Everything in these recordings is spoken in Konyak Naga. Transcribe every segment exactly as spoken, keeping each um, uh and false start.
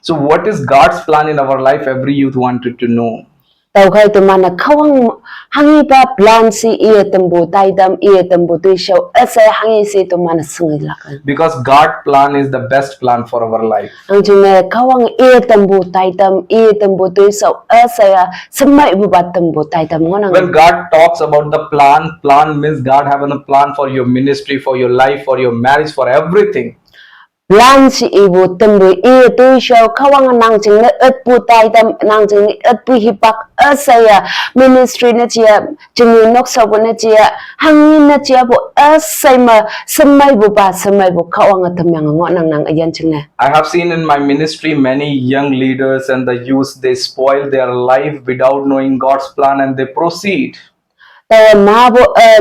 So, what is God's plan in our life? Every youth wanted to know. Tüokhei teman-e Kahwang hanghipa plan she iye tampu taitam, iye tampu toishao üshei hanghi she teman-e shingelak. Because God plan is the best plan for our life. Hangjingne Kahwang iye tampu taitam, iye tampu toishao üshei-a shemeipupa tampu taitam ngohnang. When God talks about the plan, plan means God having a plan for your ministry, for your life, for your marriage, for everything. Plan she ipu tampu iye toishao Kahwange nang jingne ütpu taitam, nang jingne ütpu hipak üshei-a, ministry ne ja, chingni nokshaopu ne ja, hanghi ne japu üshei me shemeipupa shemeipu Kahwange tamyange ngohnang nang üyin jingne. I have seen in my ministry many young leaders and the youths, they spoil their life without knowing God's plan and they proceed. Taowe mapu, eh,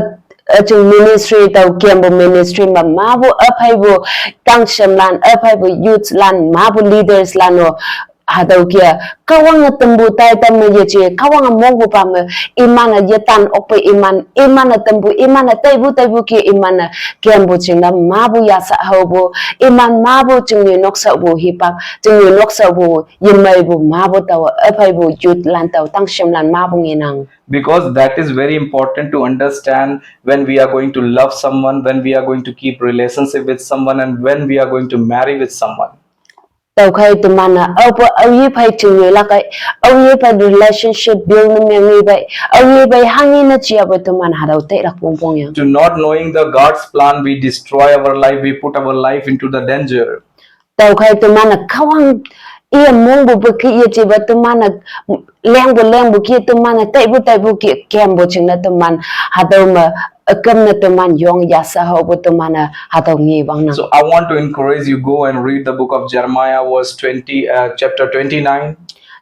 eh, jing ministry, tao kempu ministry me mapu üpheipu tangshemlan, üpheipu youthslan, mapu leaderslan-o, hatüo ke, Kahwange tampu taitam me yeje, Kahwange mongpupa me, iman-e yetan okpe iman, iman-e tampu, iman-e taipu taipu ke iman-e kempu jingne mapu yasha haopu, iman mapu chingni nokshaopu hipak, chingni nokshaopu yemeipu mapu taowe, üpheipu youthlan tao tangshemlan mapu ngenang. Because that is very important to understand when we are going to love someone, when we are going to keep relationship with someone, and when we are going to marry with someone. Tüokhei teman-e aope aoye phei chingnyoilak kei, aoye phei relationship build ne meng-i pei, aoye phei hanghi ne jape teman hatüo teilak pongpong yang. To not knowing the God's plan, we destroy our life, we put our life into the danger. Tüokhei teman-e Kahwang iye mongpupa ke yejepa teman-e lengpu lengpu ke teman-e taipu taipu ke kempu jingne teman hatüo me üküm ne teman yong yasha haopu teman-e hatüo nge wangnang. So I want to encourage you, go and read the book of Jeremiah, verse twenty, uh, chapter twenty-nine.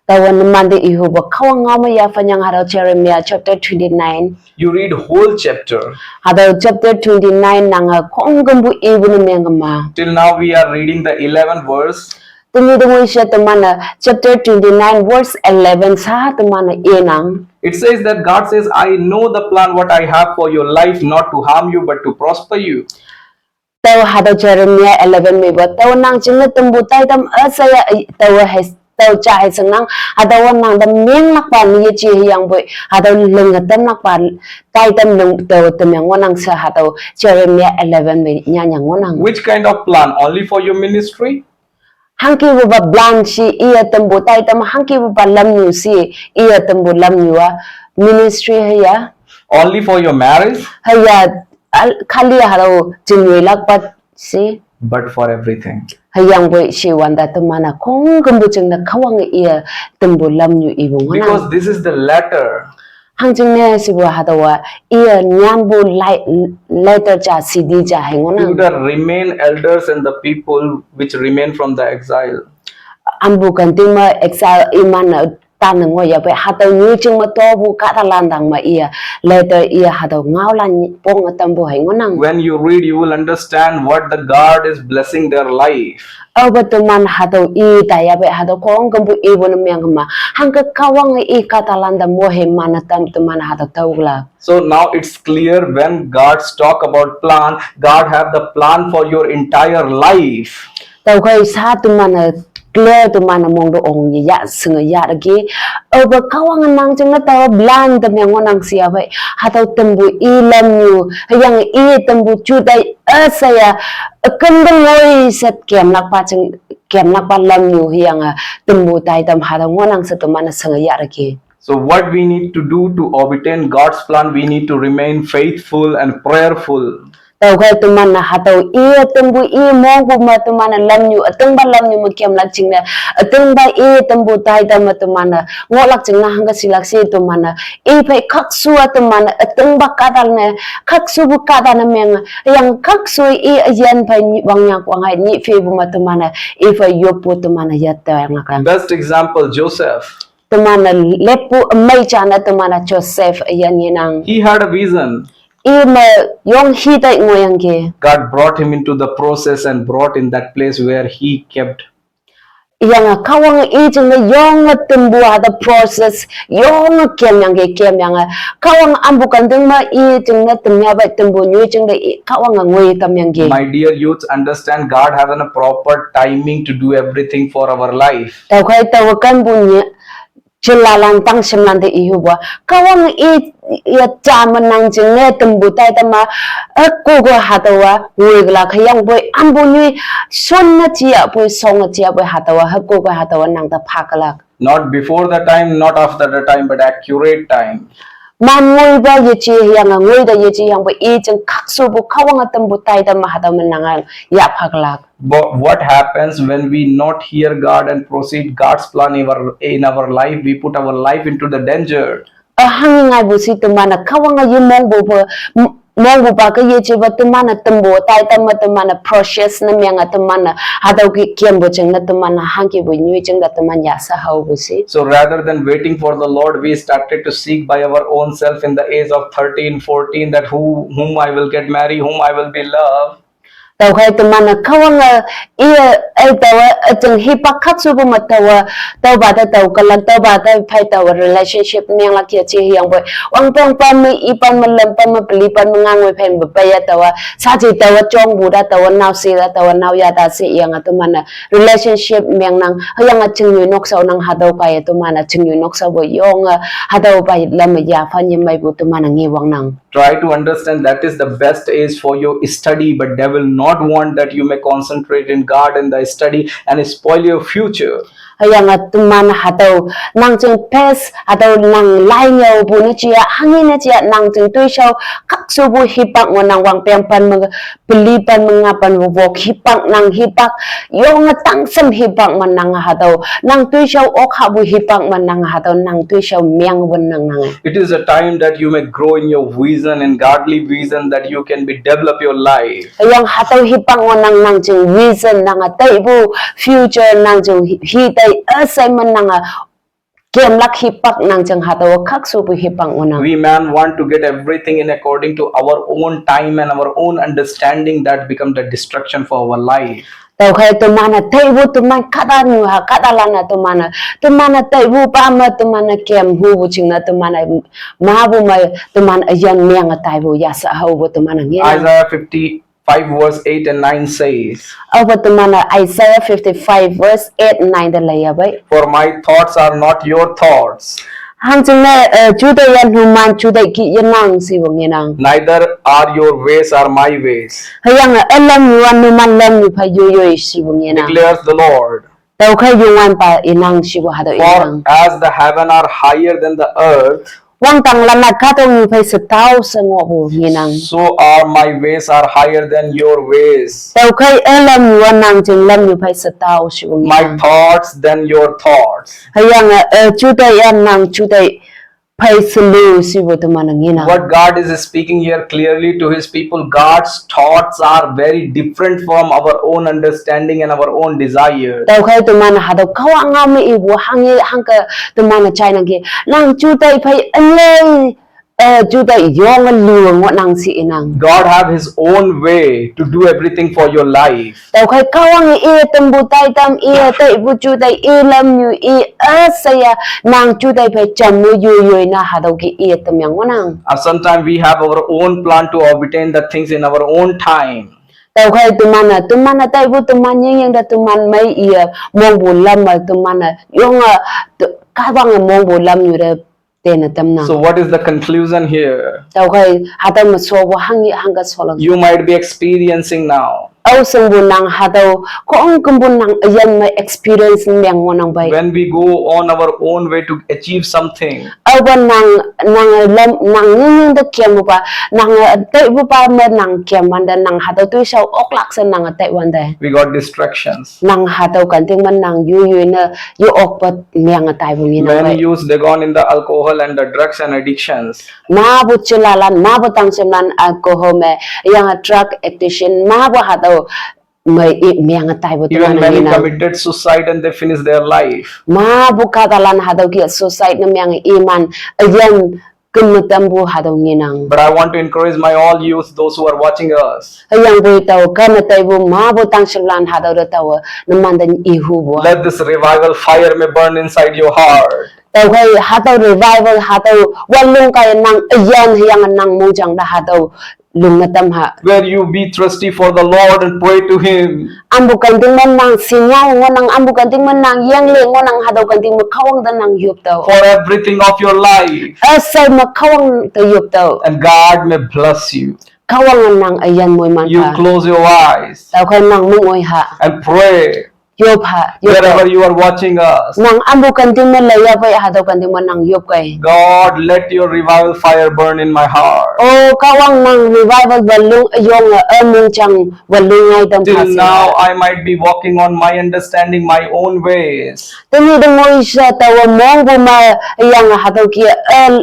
Taowe numante ihupa Kahwang ngao me yaphan yang hatüo Jeremiah chapter twenty-nine. You read whole chapter. Hatüo chapter twenty-nine nange khongkümpu ipu ne mengkema. Till now we are reading the eleventh verse. Tenyih tengoi she teman-e chapter twenty-nine verse eleven sha teman-e inang. It says that God says, I know the plan what I have for your life, not to harm you, but to prosper you. Tao hatüo Jeremiah eleven mepa, tao nang jingne tampu taitam üshei-a, tao hei, tao ja hei shingnang, hatüowa nang te menglakpa ni yeje hüyangpoi, hatüo linge tamlakpa taitam ling tao temeng ngohnang she hatüo Jeremiah eleven me nyanyang ngohnang. Which kind of plan? Only for your ministry? Hangkipupa plan she iye tampu taitam, hangkipupa lamnyu she iye tampu lamnyu-a ministry hüya. Only for your marriage? Hüya, al-, khali hatüo chingnyoilakpa she. But for everything. Hüyangpoi she wante teman-e khongkümpu jingne Kahwange iye tampu lamnyu ipu ngohnang. Because this is the letter. Hangjingne shepu hatüowa iye nyanpu lai-, letter ja, sidi ja hei ngohnang. To the remain elders and the people which remain from the exile. Ampu kenting me exile iman-e tanne ngohyahpei hatüo nyoijing me topu kahtalan tang me iye letter iye hatüo ngaolan ponge tampu hei ngohnang. When you read, you will understand what the God is blessing their life. Aope teman hatüo i taiyahpei hatüo khongkümpu ipu ne mengkema. Hangke Kahwange i kahtalan te mohe mane tam teman hatüo taolak. So now it's clear when God's talk about plan, God have the plan for your entire life. Tüokhei sha teman-e clear teman-e mong te ong ye ya shinge yahki. Aope Kahwange nang jingne tao plan te meng ngohnang she yapei. Hatüo tampu i lamnyu, hüyange i tampu jutai üshei-a, üküm te ngoi she kemlakpa jing, kemlakpa lamnyu hüyange tampu taitam hatüo ngohnang she teman-e shinge yahki. So what we need to do to obtain God's plan, we need to remain faithful and prayerful. Tüokhei teman-e hatüo iye tampu i mongpu me teman-e lamnyu, ütingpa lamnyu me kemlak jingne, ütingpa i tampu taitam me teman-e ngohlak jingne hangke shilak she teman-e i phei khakshu-a teman-e ütingpa kahta ne, khakshupu kahta ne menge, yang khakshu i üyin phei nyih wangnyak wangngai nyih phepu me teman-e i phei yoppu teman-e yatyanglak. Best example, Joseph. Teman-e leppu ümei jane teman-e Joseph üyin yenang. He had a vision. I me yong hitei ngohyangki. God brought him into the process and brought in that place where he kept. Hüyange Kahwange i jingne yonge tempu hatüo process yonge kemyange kemyange. Kahwang ampu kenting me i jingne temyape tempu nyoi jingne i Kahwange ngoi tamyangki. My dear youths, understand God has a proper timing to do everything for our life. Tüokhei taowe kenpu nye, jelalan tangshimlan te ihupa. Kahwange i, ya jame nang jingne tempu tai tama, eh, koko hatüowa ngoikülak hüyangpoi ampu nyoi shonne jiapoi, shonge jiapoi hatüowa, hükoko hatüowa nang te phakülak. Not before the time, not after the time, but accurate time. Man ngoipa yeje hüyange, ngoi te yeje hüyangpoi i jing khakshupu Kahwange tempu tai tama hatüo me nange yahphaklak. But what happens when we not hear God and proceed God's plan in our, in our life? We put our life into the danger. Eh, hanghi ngaipu shi teman-e Kahwange yemongpupe, m-, mongpupa ke yejepa teman-e tempu tai tama teman-e process ne menge teman-e hatüo ke kempu jingne teman-e hangkipu nyoi jingte teman yashe haopu shi. So rather than waiting for the Lord, we started to seek by our own self in the age of thirteen, fourteen, that who, whom I will get married, whom I will be loved. Tüokhei teman-e Kahwange, iye, eh, taowe, eh, jing hipak khakshupu me taowe, tüopa te tao kalak, tüopa te phei taowe relationship menglak yeje hüyangpoi. Wangpeng pan me, ipan me, lampan me, pelipan me, ngangwoi phei me, peiya taowe, saji taowe, jongpu ta taowe, naoshe ta taowe, naoya ta she yange teman-e relationship mengnang, hüyange chingnyoi nokshao nang hatüo peiye teman-e chingnyoi nokshaopu yonge, hatüo pei lamme yaphan yemeipu teman-e ngewangnang. Try to understand that is the best age for your study, but devil not want that you may concentrate in God and the study and spoil your future. Hüyange teman hatüo nang jing best hatüo nang lai ngaopu ne jia, hanghi ne jia nang jing toishao khakshupu hipak ngohnang wangpeng pan me, pelipan me, ngapan me wok hipak nang hipak, yonge tangshem hipak me nang hatüo, nang toishao ok hahpu hipak me nang hatüo, nang toishao meng wünnang nange. It is a time that you may grow in your vision and godly vision that you can be develop your life. Hüyange hatüo hipak ngohnang nang jing vision nange taipu future nang jing hi, hi tai üshei me nange kemlak hipak nang jing hatüo khakshupu hipak ngohnang. We man want to get everything in according to our own time and our own understanding that become the destruction for our life. Tüokhei teman-e taipu teman kahtanyuha kahtalan-e teman-e, teman-e taipupa me teman-e kem hupu jingne teman-e, mapu me teman üyin menge taipu yashe haopu teman-e ngenang. Isaiah fifty-five verse eight and nine says, aope teman-e Isaiah fifty-five verse eight, nine te leiya pei. For my thoughts are not your thoughts. Hangjingne, eh, juteih-a numan juteih kih yenang shipu ngenang. Neither are your ways are my ways. Hüyange ülamnyu-a numan lamnyu phei yoiyoi shipu ngenang. Declares the Lord. Tüokhei Youngwanpa inang shipu hatüo inang. For as the heaven are higher than the earth, wangdanglan-a kahtoknyu phei shetao she ngohpu ngenang. So are my ways are higher than your ways. Tüokhei ülamnyu-a nang jing lamnyu phei shetao shipu ngenang. My thoughts than your thoughts. Hüyange, eh, juteih-a nang juteih phei shelu shipu teman-e ngenang. What God is speaking here clearly to his people, God's thoughts are very different from our own understanding and our own desire. Tüokhei teman hatüo Kahwang ngao me ipu hanghe hangke teman-e jainangki. Nang juteih phei ünyei, eh, juteih yonge lu ngohnang she inang. God have his own way to do everything for your life. Tüokhei Kahwange i tampu taitam, i taipu juteih, i lamnyu, i üshei-a, nang juteih phei jamme yoiyoi na hatüo ke i tamyang ngohnang. And sometimes we have our own plan to obtain the things in our own time. Tüokhei teman-e, teman-e taipu teman yingying te teman mei iye mongpu lam me teman-e yonge, te, Kahwange mongpu lamnyu te tene tamnang. So what is the conclusion here? Tüokhei hatüo me shopu hanghi hangke sholak. You might be experiencing now. Ao shingpu nang hatüo khongkümpu nang üyin me experience meng ngohnang pei. When we go on our own way to achieve something, aope nang, nang lam, nang yingying te kempupa, nang, eh, taipupa me nang kemwante nang hatüo toishao oklak she nang taiwante, we got distractions. Nang hatüo kenting me nang yoiyoi ne yo okpe menge taipu ngenang. Many youths, they gone in the alcohol and the drugs and addictions. Mapu jelalan, mapu tangshimlan alcohol me, hüyange drug addiction, mapu hatüo me i menge taipu teman ngenang. Even many committed suicide and they finish their life. Mapu kahtalan hatüo ke suicide ne menge iman, üyin tum me tampu hatüo ngenang. But I want to encourage my all youth, those who are watching us. Hüyangpoi tao kane taipu mapu tangshimlan hatüo te taowe numan te ihupu. Let this revival fire may burn inside your heart. Tüokhei hatüo revival hatüo wanlong kaiye nang üyin hüyange nang mongjang te hatüo lung me tam ha. Where you be thirsty for the Lord and pray to Him. Ampu kenting me nang shinyao ngohnang, ampu kenting me nang yengle ngohnang, hatüo kenting me Kahwang te nang yop tao. For everything of your life. Üshei me Kahwang te yop tao. And God may bless you. Kahwange nang üyin moiman pha. You close your eyes. Tüokhei nang mong oi ha. And pray. Yop ha, yop ha. Wherever you are watching us. Nang ampu kenting me leiya pei hatüo kenting me nang yop kei. God, let your revival fire burn in my heart. O Kahwang, nang revival wanlong üyonge, ümongjang wanlong ngai tam pha. Till now, I might be walking on my understanding, my own ways. Tenyih te ngoi she taowe mongpu me hüyange hatüo ke, eh,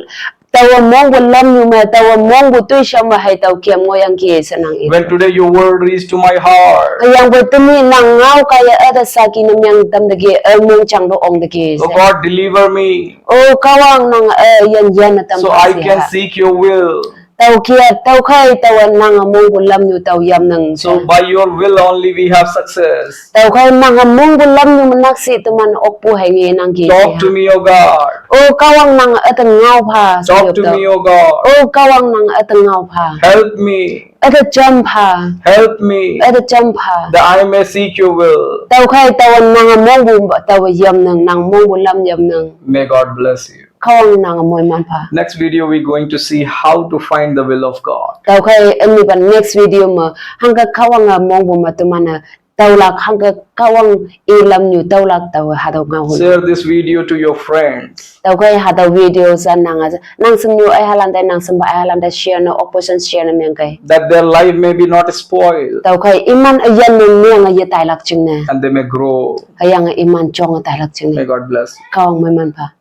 taowe mongpu lamnyu me, taowe mongpu toishao me hei tao kem ngohyangki she nang i. When today your word reached to my heart. Hüyangpoi tenyih nang ngao kaiye üte saki ne meng tamte ke, eh, mongjang te ong te ke. Oh God, deliver me. O Kahwang, nang, eh, yin yin ne tam. So I can seek your will. Tüoke, tüokhei taowe nange mongpu lamnyu tao yamnang. So by your will only we have success. Tüokhei nange mongpu lamnyu me nakshih teman okpu hei ngenangki. Talk to me, O God. O Kahwang, nange üte ngao pha. Talk to me, O God. O Kahwang, nange üte ngao pha. Help me. Üte jam pha. Help me. Üte jam pha. That I may seek your will. Tüokhei taowe nange mongpu taowe yamnang, nang mongpu lam yamnang. May God bless you. Kahwang nange moiman pha. Next video, we're going to see how to find the will of God. Tüokhei ünyipa next video me, hangke Kahwange mongpu me teman-e taolak, hangke Kahwang i lamnyu taolak taowe hatüo ngao hun. Share this video to your friends. Tüokhei hatüo video she nange, nang shimnyu aihalan te, nang shimpa aihalan te share ne, okpu shen share ne mengkei. That their life may be not spoiled. Tüokhei iman üyin ne menge yetailak jingne. And they may grow. Hüyange iman jonge tailak jingne. May God bless you. Kahwang moiman pha.